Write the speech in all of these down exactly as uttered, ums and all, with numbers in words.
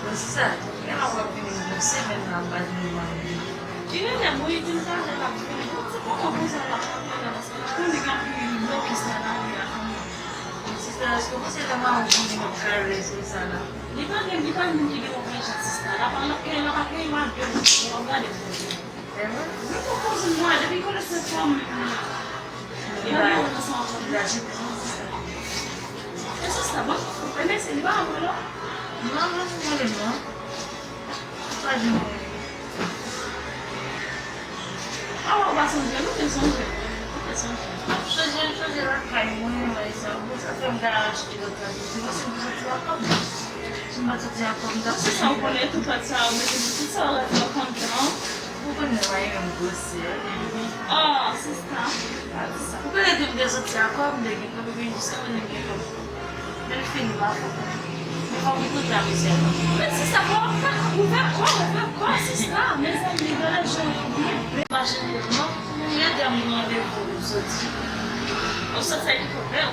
Bon, se sa, gen lè w ap vini yon semèn la, m pa jwenn ou anyen. Li rele m, wi, li di m talè l ap vini. Bon, se kòman konsa l ap vini la, paske m konnen gen anpil blokis nan lari a kanmenm. Bon, sista, èske w panse lè maron vini, m ap ka rele sou sa la? Li pa gen, li pa gen moun ki gen yon vre jan, sista. L ap, l ap gen, l ap gen yon a de moun, w ap gade pou ou. Mwen poko konn mwen, depi konesans fanmi m nan. Li pa, li pa jete san sista. E sista, bon, e mesye, li pa anmwe non? Non, non, li pa anmwe non. Li pa janm anmwe. Awa, ou pa sonje l, ou te sonje l, ou te sonje l. M ap sonje l, sonje lakay mwen, mwen, sa, bon, sa fè m ta achte lòt la, se paske m te soti lakay mwen. Si m pa t soti ak kòb, m t ap... Sista, ou konnen tout lòt sa yo, mete pou tout sa yo rete nan kont lan. Ou konnen mwen menm gwosè. Ah, sista. Ou konnen depi m te soti ak kòb, m te gen kòb, epi jiska konnen m gen kòb. Men l fini, pa fò. Men fò m gen tout jan mesye a. Men sista, fò w fè, ou fè kò, ou fè kò, sista. Mezanmi, gade jan w ye. Men pa chanje non. M gen de randevou pou m soti. Ou soti sa ki pwoblèm,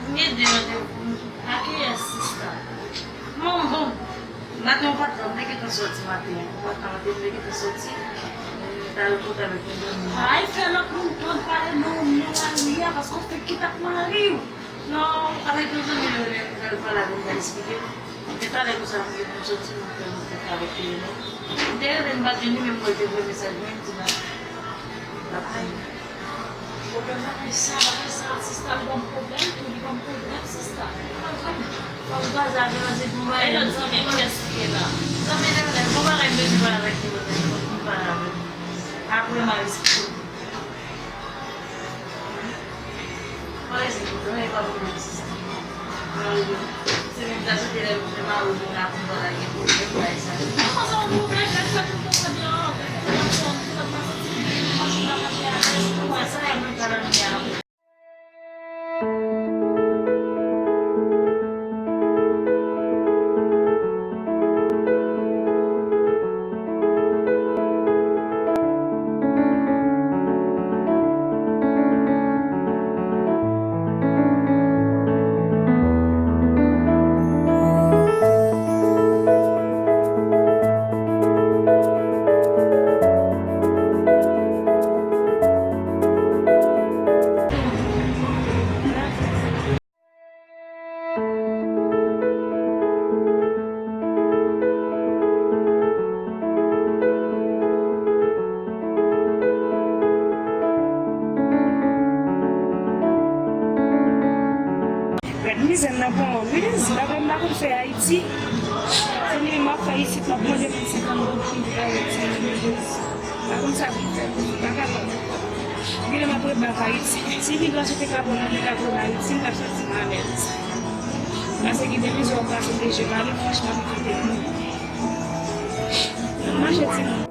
m gen de randevou. A kiyès, sista? Bon, bon. Maten ou pa t la, m te gentan soti maten an. Ou pa t la maten, m te gentan soti. M t al kote avèk yon zanmi. Ay, fè lòt moun konn pale nan, nan lari a, paske w fenk kite ak mari w. Non, avèk yon zanmi, lè m t al pale avè l, m t al eksplike l. Men talè konsa, m gentan soti, m fè yon kòk avèk telefòn. M te rele, m pa t jwenn li, men m wè l te voye mesaj mwen, m di m ap, m ap... Pwoblèm nan, men sa, men sa, sista, li ban m pwoblèm tou, li ban m pwoblèm, sista. Fò m pase avè l, se pou m... E lòt zanmi, kiyès ki ye la? Zanmi Nènè, bon bagay, m bezwen pale avèk li, m pale avè l. Apre, m a eksplike l. Mwen rete tout tan, e pa pwoblèm, sista. Mwen rete. Se menm sa, se te lè, lè mari w vin la pou m pa ta gen pwoblèm, bay sa. Kòman sa yon pwoblèm, lè fè tout tan sa byen, lè fè tout tan sa byen, mwen santi m pa santi m alèz. Mwen sa, e mwen pa nan byen. Gad mizè n nan pran wi, m pa konn, m pa konn fè Ayiti. Se li menm m ap fè isit, m ap mande moun senkant goud pou m fè Ayiti. Pa konn sa pou m fè, m pa kapab. Gen lè m ap ret bak Ayiti. Si imigran sou te ka pran nan, te ka pran Ayiti, m t ap santi m alèz. Paske gen de mizè w ap pase, oblije pale, franchman, li kite nou. N ap mache timoun.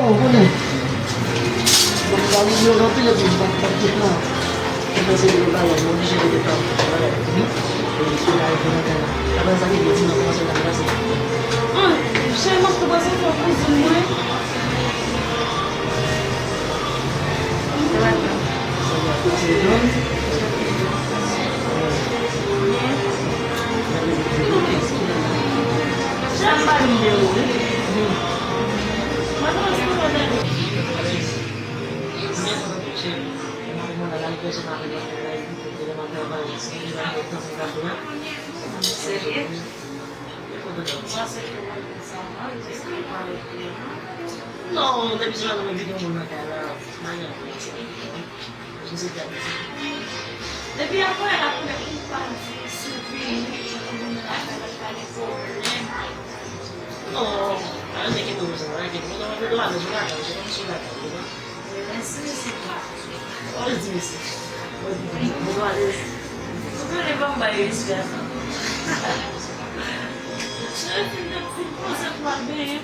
Ou konnen. Bon, m pa vin yo anpil epi m pa, pa t gen plan. Mwen panse yo ba yo, mwen oblije rete pa mwen. Bagay fini. E si la yo nan kay la. Apre sa, li di mwen kòman se ta pase. Ah, cheri, m ap tou pase fè kouzin mwen. Serye? Non, depi se madanm mwen kite yon moun nan kay la, madanm mwen se, se te ap di. Depi apre, apre ou pa di si w vini, ou vini lakay la, pa gen pwoblèm. Non, pa gen kite w sa, pa gen kite w sa, pa gen kite w alèz lakay, se kòm si w lakay, ou konprann? Mèsi, mèsi. Ou di mèsi. Ou di mèsi. Ou konnen ban m bay respè a sa. Cheri, fin nan ti poze pou al benyen.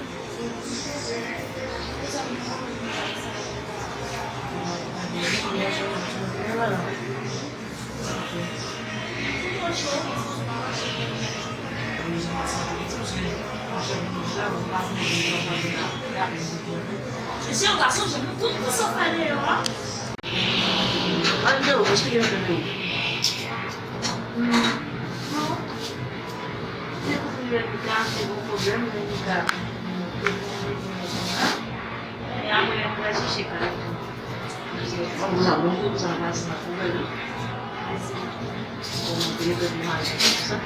Mesye, w pa sonje nou tout pou sa w fè deyò a? Ann deyò, mesye, yo fè deyò. Hmm. Bon. Se pou nou, nou ka achte bon pwoblèm, men nou ka. E apre, nou pral chèche kay. Bon, bon, bon, bon, sa pase nan pwoblèm. Bon, bon, bon, bon, bon, sa.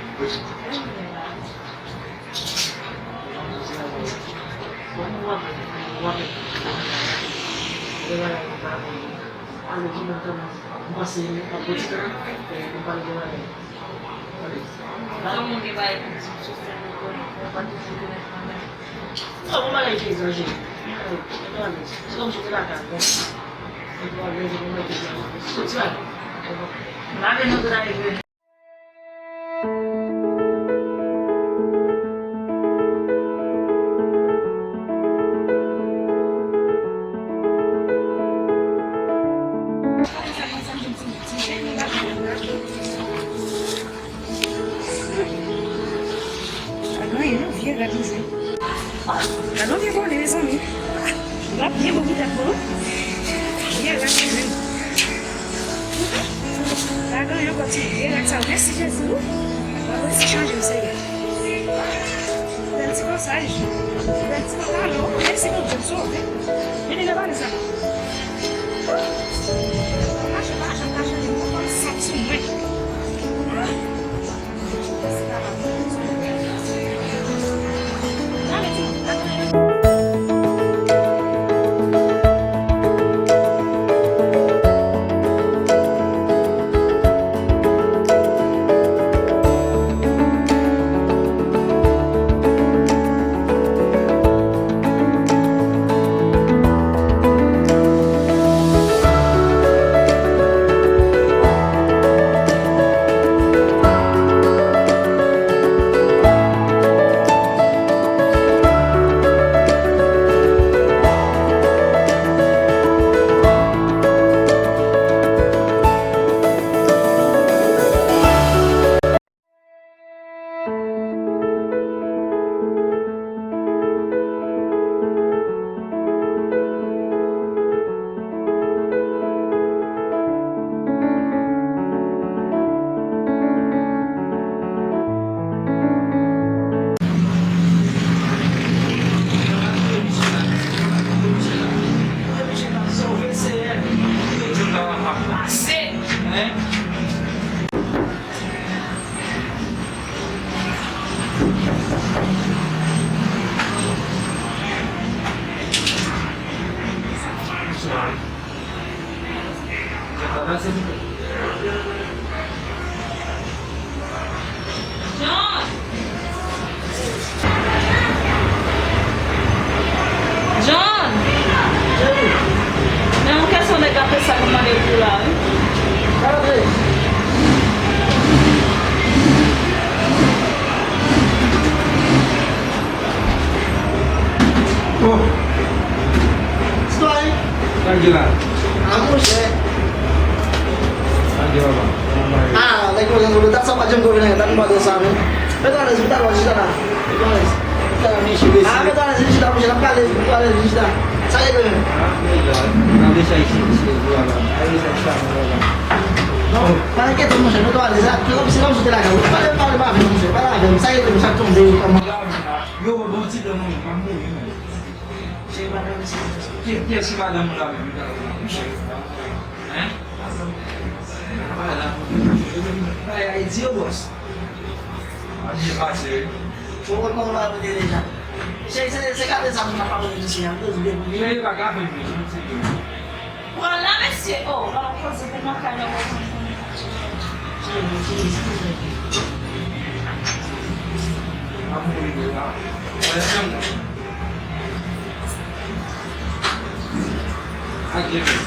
Lave nou tout a egre. Gad yon vye rad mizè. Gad yon vye vòlè, mezanmi. L ap byen bon pou tèt mwen, wi. Vye rad mizè. Gad yon vye rad sa. Mèsi Jezi, wi. Mwen resi chanje m, Seyè. Bèl ti kòsaj. Bèl ti pantalon. Mèsi Bondye, m sove. Vini nan valiz la. Mache pa janm ka chanje, m kontan sap sou mwen. John! John! Men yon kesyon nèg la fè sa pou mande pou la, wi. Oh. Sa k gen la? A, monchè. Sa k gen, papa? Ah, nèg yo, dat sa pa janm konvin, dat nou pa t sa, non. Mete w alèz, mete w alèz, chita la. Mete w alèz. Chita la, mesye, mesye. Ah, mete w alèz, chita, monchè, n ap pale, mete w alèz, chita. Sa k gen? Ah, men la, n ap lese isi, isi, la, la. N ap lese isi, la, la. Non, pa enkyete w, monchè, mete w alèz, la. Se kòm, se kòm si w te lakay ou. Pale, pale pa avè m, monchè, pale avè m. Sa k gen, sa k tonbe, kòman? Yo, bon, ti dan mwen, m ap mouri, men. Cheri, madanm, se, se, se. Ki, kiyès ki madanm ou la menm? Hein? Bagay la, bagay Ayiti yo, bòs. A byen pase, wi. Ou wè kòman bagay mete deja? Cheri, se, se gade sa moun ap pale de misye a, m te di depi. Cheri, pa ka fè m, non, se ke. Pran la, mesye. Oh, pa koze pou mwen, kay la, mwen. Cheri, cheri, cheri. A mouri de la. Wè, se mwen. Ak Jemima.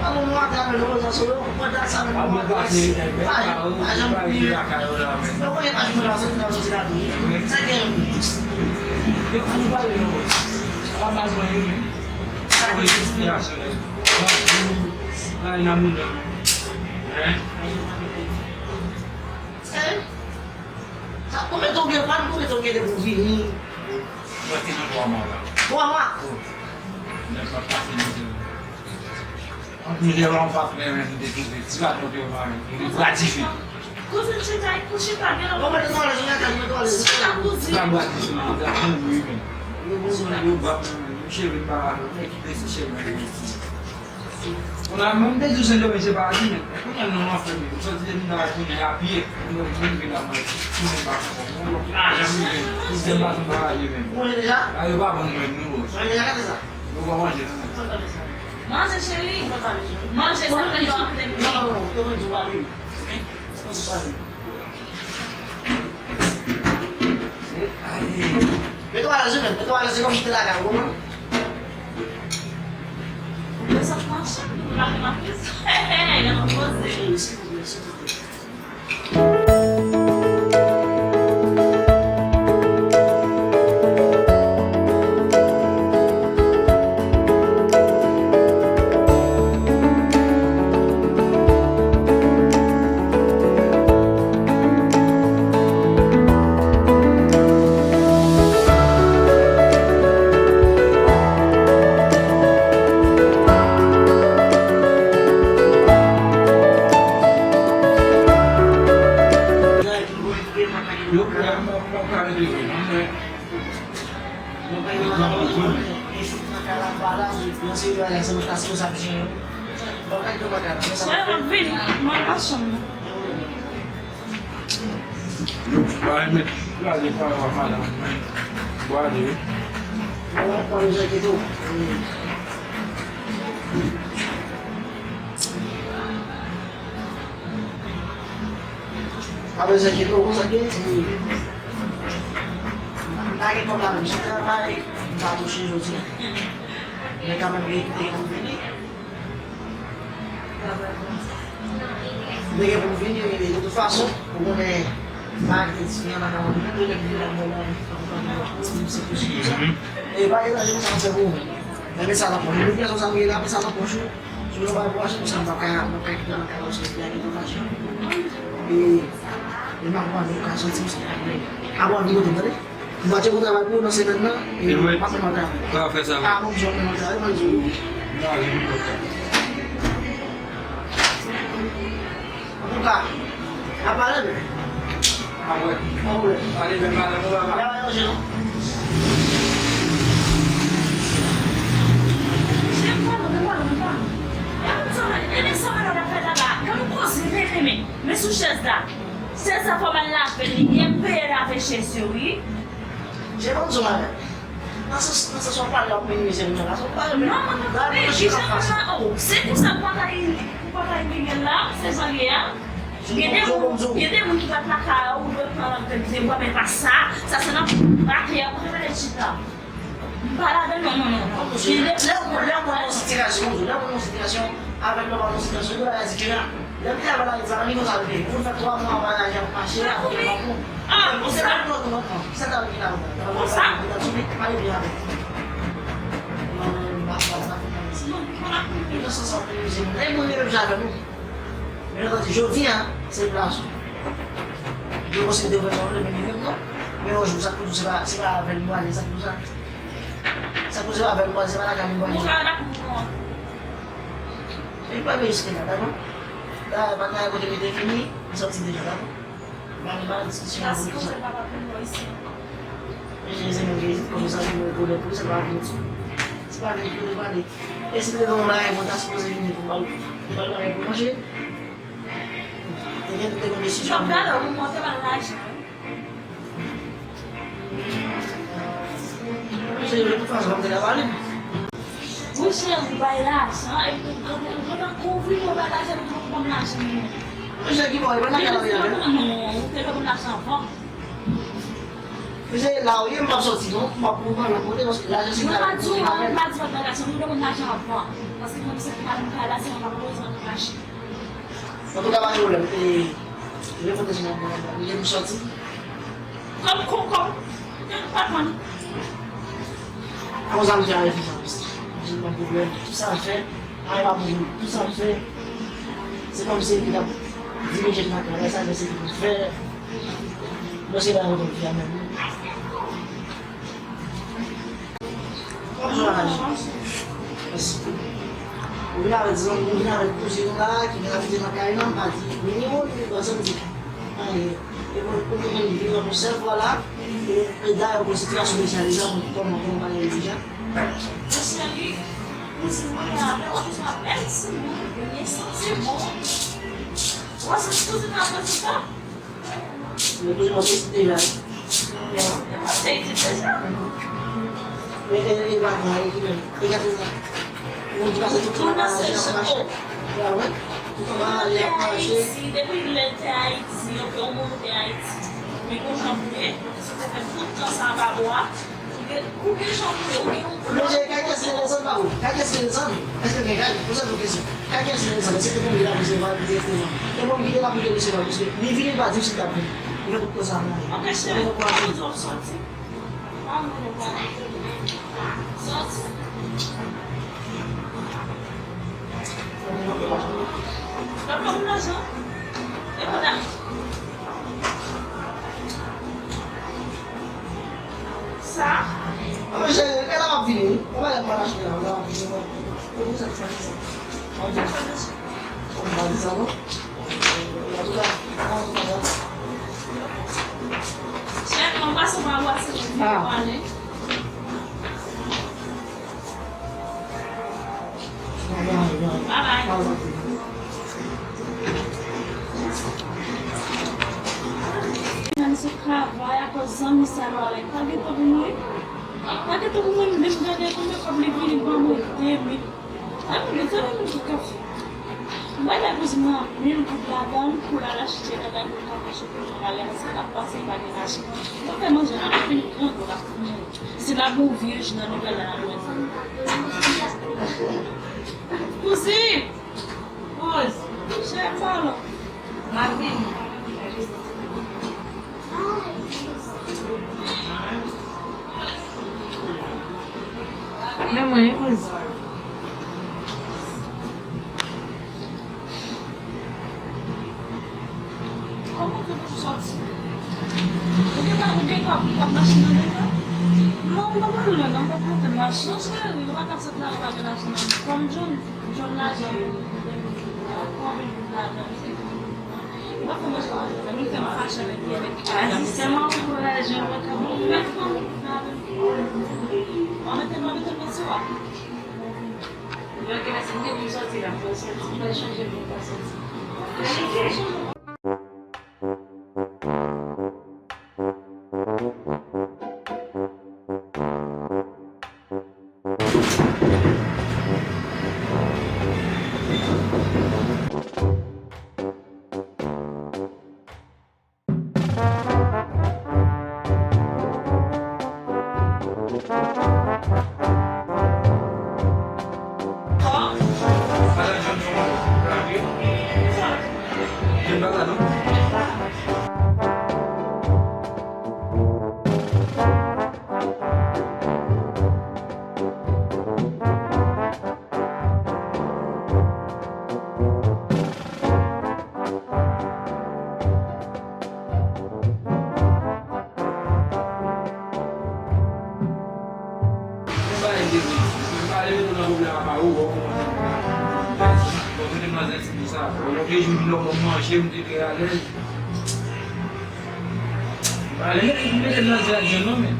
Mwen, mwen atrape lòt sou yo, mwen ta sa menm. Mwen pase, pa janm, pa janm kriye. Mwen konnen pa janm pase nan soti la tou. Sa gen. Yo, mwen pale non. Sa pa baz mwen yo menm. Sa gen. Ay, nan moun. Hein? Hein? Sa, konbyen tan w gen, konbyen tan w gen depi w vini? Mwen te nan twa mwa la. Twa mwa? Wi. Nèf mwa pase, mwen te. An plis de yon patnè, men, m te twouve ti patnè w te yo pa menm. Li gratifye. Kouzen chita, pou chita, gen lòt. Bon, mwen te twale, jounen kay, mwen twale, chita, kouzen. Sa gratifye, li ta mouri, men. Yo, bon, bon, yo, bon, misye vin pa la, men ki blese chè mwen. Kounye a, mwen, m te di w Sendomeng se paradi, men kounye a, non, anfen, m soti depi nan kounye a, pye, m rive la, mwen tounen pa ankò. Mwen, mwen, ah, janm rive, m te pa janm paradi, men. Ou manje deja? A, yo pa ban mwen, non. Manje deja, gade sa. Yo pa manje, non. Manje, cheri. Manje, sa fè yo ap leve. Non, non, non, yo manje, yo pa leve. Mete w alèz, wi, men. Mete w alèz, se kòm si te lakay ou, non? Yo sot mache, nou lage nan prizon. Hey, hey, hey, nan poze. Silvouplè, silvouplè. Yo, m ap, m ap pale de vre, non, men. Mwen pa gen mwen nan mwen, e sot nan kay la, m pa la, yon seri de bagay, se mwen k ta sipoze ap jere yo. Mwen pa gen mwen kay la, men sa. Sè, m ap vini, mwen pa chanm nan. Yo pa met gade pa yo a madanm mwen. Bwale wi. Mwen pa bezwen kite w. Pa bezwen kite w konsa ke. M pa gen kòb la menm. Si travay, m pa touche jodi a. Men kanmenm, gen, gen pou m vini. M te gen pou m vini, men de tout fason, ou konnen, malgre ti fi an nan kay mwen, m te gen pou m vini nan moman, se pou sa. E pa gen danje pou sa m fè pou ou. Men mesaj la pou ou. Lè sa m gen la, mesaj la pou ou. Si w pa pou achte, konsa m pa ka, m pa ka kite nan kay la, se fi a ki pou achte. E, e m ap mande ou ka soti, konsa m pa gen. Abòne kote m, tande? M pa tcheke yon travay pou ou nan semèn nan, e m ap fè mwen travay. Sa fè sa. Ah, bon, m jwenn mwen travay, mwen jwenn. Antouka, ap pale, men. Ah, wè. Ah, wè. Pale, men, pale, mon papa. Ya, ya, je, non. Jan m pale, men pale, men pale. E konn sa, e men sa, madam ap fè laba. Kan nou koze, men, men, men sou chèz la. Chèz la fò m al lave li, gen peye lave chèz yo, wi. Je, ban m di w bagay. Nan sans, nan sans w ap pale, w ap minimize m nan, gason, pale, men. Non, mwen pa pale, ki jan mwen la, oh, se konsa, ou pa ka, ou pa ka imilye l la, se jan l ye a. Gen de moun, gen de moun ki pa t lakay ou, ou dwe pran l ap tèmize bwa, men pa sa, sa se nan pake a, ou pa ka rete chita. M pa ladan, non, non, non, non. Lè w, lè w nan yon sitiyasyon, lè w nan yon sitiyasyon, avèk lòt nan yon sitiyasyon, de bagay diferan. Lè m te al ann Ayiti, sa pa gen konsa l te ye. Pou l fè twa mwa vwayaje ap mache, ap gen bòkò. Ah, konsa. Se pa lòt, lòt, non. Sa ta vin la. Konsa. Li ta sou pik, pa gen avèk. Non, non, non, non, non. Sa, sa, se moun, e moun yo menm jan avè nou. Men lè w di jodi a, se plas ou. Yo konsidere w kòm moun menm non. Men yon jou, sa k pou di, se pa, se pa avè l m prale, sa k pou sa. Sa k pou se pa avè l m prale, se pa lakay li m prale. Moun sa la pou mwen. E pa veye site la, dakò? La, pa gen kote mete fini, li sòti deja, dakò? M pa gen diskisyon avè w pou sa. Mesye, se moun ki kòm sa, ki mwen pwoblèm pou sa, pa vin. Se pa vin pou pale. E si te gen yon bagay, mwen ta sipoze vini pou m al, pou m al bagay pou manje. Te gen, te gen desizyon. Jòb la, lè ou monte ba l lajan. Mesye, de tout fason, m te ka pale. Wi, cheri, ou bay lajan, epi ou gentan kouvri pou bay lajan, epi ou ban m lajan. Mesye, ki bò, e pa nan kalorye, non? Non, ou te dwe ban m lajan avan. Mesye, la ou ye, m p ap sòti non, m p ap pran lòt kote, paske lajan se... Mwen pa di w, mwen pa di w pa t bay lajan, ou te ban m lajan avan. Paske mwen se pou mwen bay lajan, mwen pa bezwen lajan. Antouka, pa gen pwoblèm. E, lè fòtès mwen, mwen, mwen, mwen, mwen sòti. Kòm, kòm, kòm. Kèk pa konn. Konsa, m te arete sa, mesye. M di, pa pwoblèm. Tout sa l fè, ay, pa pwoblèm. Tout sa l fè, se kòmsi li t ap dirije m nan kay la, sa, se li pou fè. Mwen, se pa yon fi a menm. Mèsi. Ou vin avèk zanmi, ou vin avèk kouzin ou la, ki vin abite nan kay lan, m pa di ni yon, ni yon, pèsonn di anyen. E mwen, ou vin vin yon sèl fwa la, e, e dayè, ou konn sitiyasyon deja, deja, ou konn kòman, kòman bagay yo deja. Cheri, kouzin mwen avè w, kouzin mwen bèl timoun, li santi bon. Ou wè sa kouzin mwen ap fè tout tan? Mwen toujou ap esite la. Mwen te di deja. Men e, e pa vre, e ki menm. E gade sa. Moun ki pase tout tan nan lari ap mache. Ya wi. Tout tan nan lari ap mache. Depi lè l te Ayiti, yo fè yon moun te Ayiti. Men kontan pou li, si te fè tout tan sa anba bwa. Ou gen, ou gen jan pou ou gen yon plan. Mesye, kay kiyès ki te desann pa ou? Kay kiyès ki te desann? Èske gen kay? Poze nou kesyon. Kay kiyès ki te desann? Èske te konbyen la pou se pa pou te desann? E moun ki te la pou te resevwa, paske li vini, li pa di w si l t ap vini. Li gen tout tan sa nan men li. Ok, cheri, pa pou di w sòti. Pa pou di w sòti. Papa, m nan jan. E kounye a. Sa? A, men cheri, e la m ap vini, wi. Ou pa lè m pa achte la, la m ap vini, wi. Ou konn sa ki sa, ki sa. Ou pa di sa, non? An tou ka, an tou ka. Cheri, mwen pase pa pase, mwen vini pale. Menm se travay akoz zanmi sa yo ale. Pa gen tan pou mouri. Pa gen tan pou mouri, m vin gade konbyen kòb li vini ban mwen, de mil. Sa vin gade sa moun ki ka fè. M bay bay kouzin mwen mil goud ladan l pou l al achte bagay pou l ka fè shopping pou l ale, paske l ap panse l pa gen lajan. Mwen fè manje la, m vin pran goud la pou mwen. Si l ap bon vye jou nan nouvèl la, l ap jwenn sa. Kouzin! Kouz! Chè m pale w. M ap vini. Men mwen, wi, kouz. Kòman w fè pou sòti? Ou gen pa, ou gen pa, ou pa machin nan men w? Non, m pa pral lwen, non, m pa pral fè machin. Non, cheri, ou pa ka sot la, ou pa gen machin nan men w. Kòm John, John lajan, ou gen konbyen goud ladan? Ou pa fè machin nan men w, ou fè m fache avèk li, avèk li. Aziz, sèlman ou pou lajan, ou pa ka ban m. Ou mete, ou mete men sou a. Yo, gen lè se m te di w sòti la, fò w sòti, m pral chanje pou w pa sòti. Mwen pa leve nou nan pwoblèm apa ou, ou konprann. Bon, mete m nan zèt sa. Bon, lòt jou, lè w ban m manje, m te trè alèz. Alèz, mete m nan zèt non, men.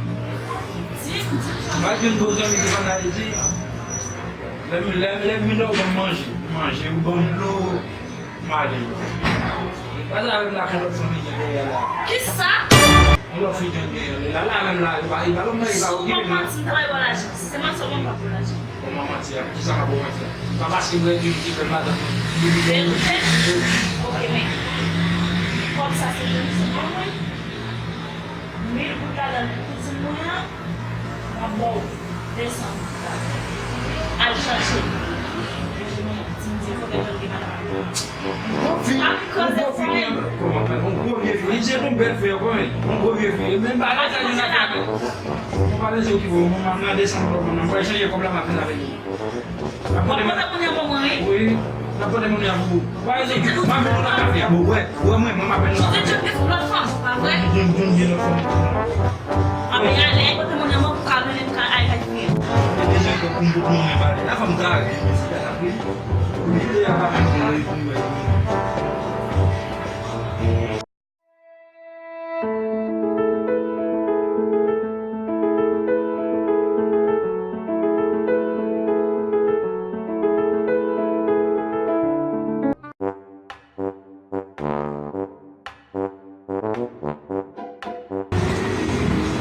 M pa jwenn bon zanmi ki pa nan Ayiti. Lè m, lè, lè m vin la, ou ban m manje. Manje, ou ban m dlo. Male. Pa ta avè m la, gen lòt fanmi ki dèyè la. Kisa? Yon lòt fi ki dèyè la. La, la, menm la, li pa, li pa, li pa okipe m. Si w konn manti, m ta bay bò lajan. Si se manti, w konn pa bò lajan. Kòman manti a? Kisa m ap manti a? Pa paske mwen di ki fè madanm mwen. Verite? Ok, men. Kòb sa se pou mwen. Mil goud ladan l pou pitit mwen an. M ap ba w de san. Al chache. Di m di fò gen jan gen madanm. Yon gwo fi, yon gwo fi, yon gwo vye fi. Li se yon bèl fi, yon gwo vye fi. Menm pa lè sa, yon afè. Mwen pa bezwen ki bon, mwen, mwen de san dola, mwen, mwen chanje kòb la, m ap vin avè li. N ap pote moun nan ban mwen, wi. Wi, n ap pote moun nan pou ou. Wè, se ki, m ap vin nan kafe a, bon, wè, wè, mwen, mwen, m ap vin nan kafe a. Ou te jwenn lòt fanm, pa vre? Jwenn, jwenn, jwenn lòt fanm. A, men ale, pote moun nan ban mwen pou ka vini, m ka al kay fi a. Mwen deja ke pou m pote moun nan ba li. La fanm ta, mwen, se ta la, wi. Ou vin de a, pa mwen, mwen, mwen.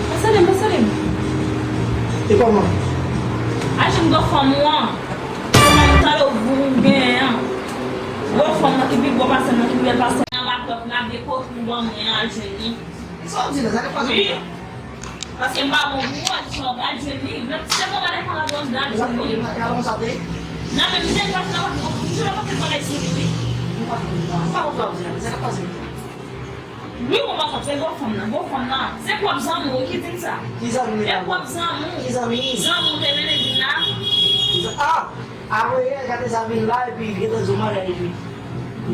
Pase li, pase li. E kòman? Al jwenn gwo fanm ou an. Fanm talè ou vin genyen an. Gwo fanm nan ki pi gwo pase m nan, ki pi bèl pase m nan, m ap fè m ap de kote ou ban mwen an, al jwenn li. Sa w di la, sa k ap pase w la? Paske m pa bon pou ou, al jwenn li. Menm si se mwen pa defann la, bon, al jwenn li. Nan menm jan, m pa fè, m jwenn anpil bagay sou li, wi. Sa w di la, sa k ap pase w la? Wi, mwen pa konn, se gwo fanm nan, gwo fanm nan. Se pwòp zanmi w ki di m sa. Ki zanmi? E pwòp zanmi w. Ki zanmi? Zanmi w te mennen vin la. Ki za-, ah! Apre yè, gade sa vin la, epi gentan di w maryaj li.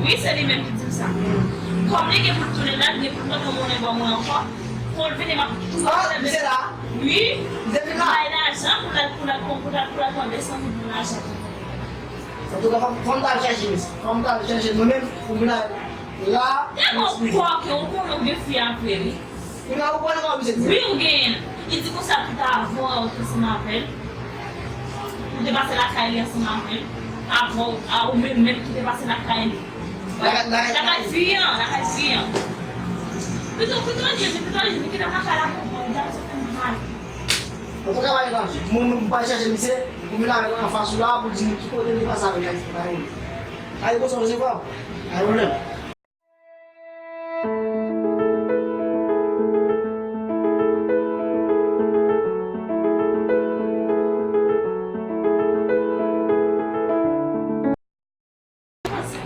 Wi, se li menm ki di m sa. Kòm li gen pou l tounen la, li gen pou l pote monnen ban mwen ankò. Fò l vini, m ap tou. Ah, misye la? Wi. Li te vin la? Bay lajan pou l al, pou l al, pou l al, pou l al pran de san mil pou lajan. Antouka, fò m, fò m ta al chèche misye. Fò m ta al chèche mwen menm, pou vin la. La, tèlman kòken, ou konnen w gen fi a vre, wi. Ou la, ou konnen kòman misye di? Wi, ou genyen l. Li di konsa, tout avan ou te ansanm avè l. Ou te pase lakay li ansanm avè l. Avan, a, ou menm menm ki te pase lakay li. Lakay, lakay, lakay fi an, lakay fi an. Pito, pito, Jezi, pito, Jezi, kite m lakay la pou mwen, m ta bezwen fè m mal. Antouka, pa gen danje. Mwen, mwen, m pral chèche misye, pou vin avè l anfas ou la, pou di nou ki kote li pase avè l, pa gen. Pa gen konsa, w resevwa. Pa gen pwoblèm.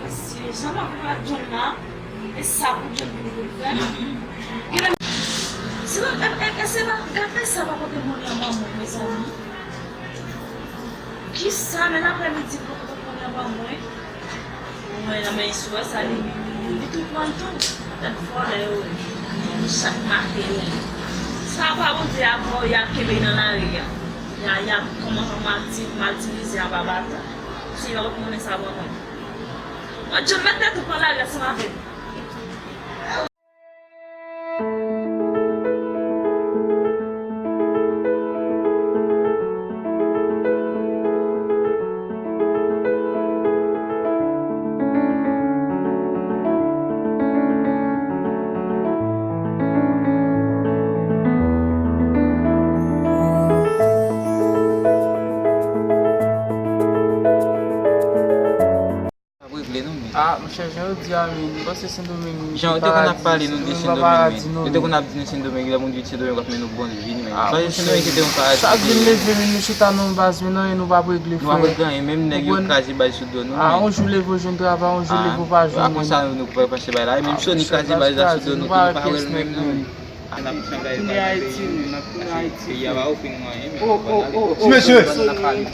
Mesye, jan m ap gad John la, e sa pou John pou li fè. Gade, se nan, e, e, e se nan, gade sa pa pote monnen an ban mwen, mezanmi. Kisa, men aprèmidi pou pote monnen an ban mwen? Mwen nan men sou sa, li, li, li, li tou pran tou. Tèt vòlè yo, li chak make yo. Sa pa Bondye a, bon, y a kenbe nan lari a. Y a, y a kòmanse mati-, matirize anba bata. Si yo ret konnen sa ban mwen. Mwen, John mèt tèt ou pran lari a, sa m ap fè. Ap regle nou, men. Ah, monchè, jan yo di a, men, nou panse Sendomeng se paradi, se paradi, non, men. Yo te konn ap pale nou de Sendomeng, men. Yo te konn ap di nou Sendomeng, lè moun vin Sendomeng, w ap men nou bon vi, men. Ah, monchè, chak vin leve, men, nou chita nan yon baz, men, non, e nou p ap regle, frè. Nou p ap regle anyen, menm nèg yo kraze baz sou do nou, men. Ah, yon jou leve, w jwenn travay, yon jou leve, w pa jwenn. Ah, konsa nou, nou pa panse bay la, e menm Sony kraze baz la sou do nou tou, nou pa wè l menm, non, men. N ap tounen Ayiti, wi, n ap tounen Ayiti. Peyi a pa ofri nou anyen, men. Oh, oh, oh, oh. Ti mesye,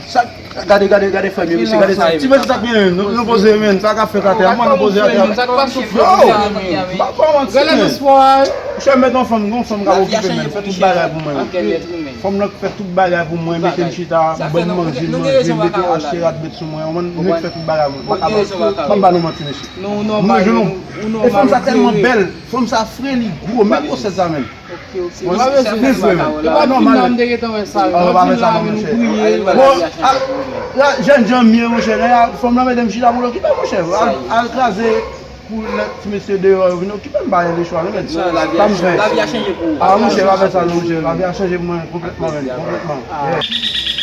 sa, gade, gade, gade frè m yo, mesye, gade sa. Ti mesye, sa k genyen, nou, nou poze, men, sa k ap fèt atè a, mwen, nou poze atè a. Sa k pase, frè m? Yo, m pa, pa manti, men. Monchè, m mèt yon fanm, yon fanm k ap okipe m, fè tout bagay pou mwen. Fanm nan k fè tout bagay pou mwen, mete m chita, ban m manje, m manje, mete yon achte rad met sou mwen, ou konprann, nèg fè tout bagay pou mwen. M pa ka ba, m pa ba nou manti, mesye. M rejwenn nou. E fanm sa tèlman bèl, fanm sa fre, li gwo, men gwosès sa menm. Li fre menm. E pa nòmal menm. Bon, jèn jan m ye, monchè, fanm nan mete m chita pou l okipe, monchè. Al, al kraze. Pou lè ti mesye deyò yo vin okipe m, pa gen de chwa non, men sa m fè. Lavi a chanje pou ou. Ah, monchè, pa fè sa non, monchè. Lavi a chanje pou mwen konplètman, men, konplètman. Ah,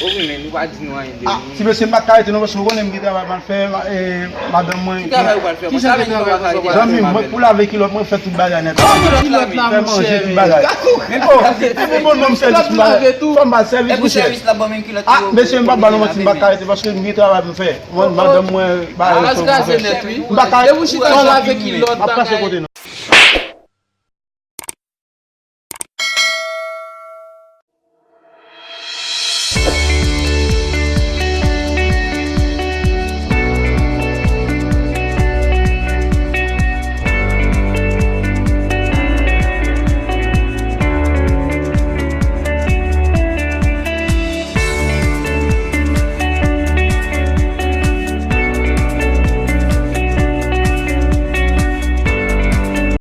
wi, men nou pa di nou anyen de. Ah, ti mesye, m pa ka rete non, paske ou konnen m gen travay m al fè, madanm mwen. Ki travay ou pral fè? Zanmi m, mwen pou lave kilòt, mwen fè tout bagay nèt. Fè manje, tout bagay. Oh, pou bon nonm sèvis m ba, fò m ba sèvis, monchè. Ah, mesye, m pa ba nou manti, m pa ka rete paske m gen travay pou m fè. Mwen, madanm mwen, ba yo kraze nèt, wi. M pa ka. Depi w chita lave kilòt, m ap pase kote nou.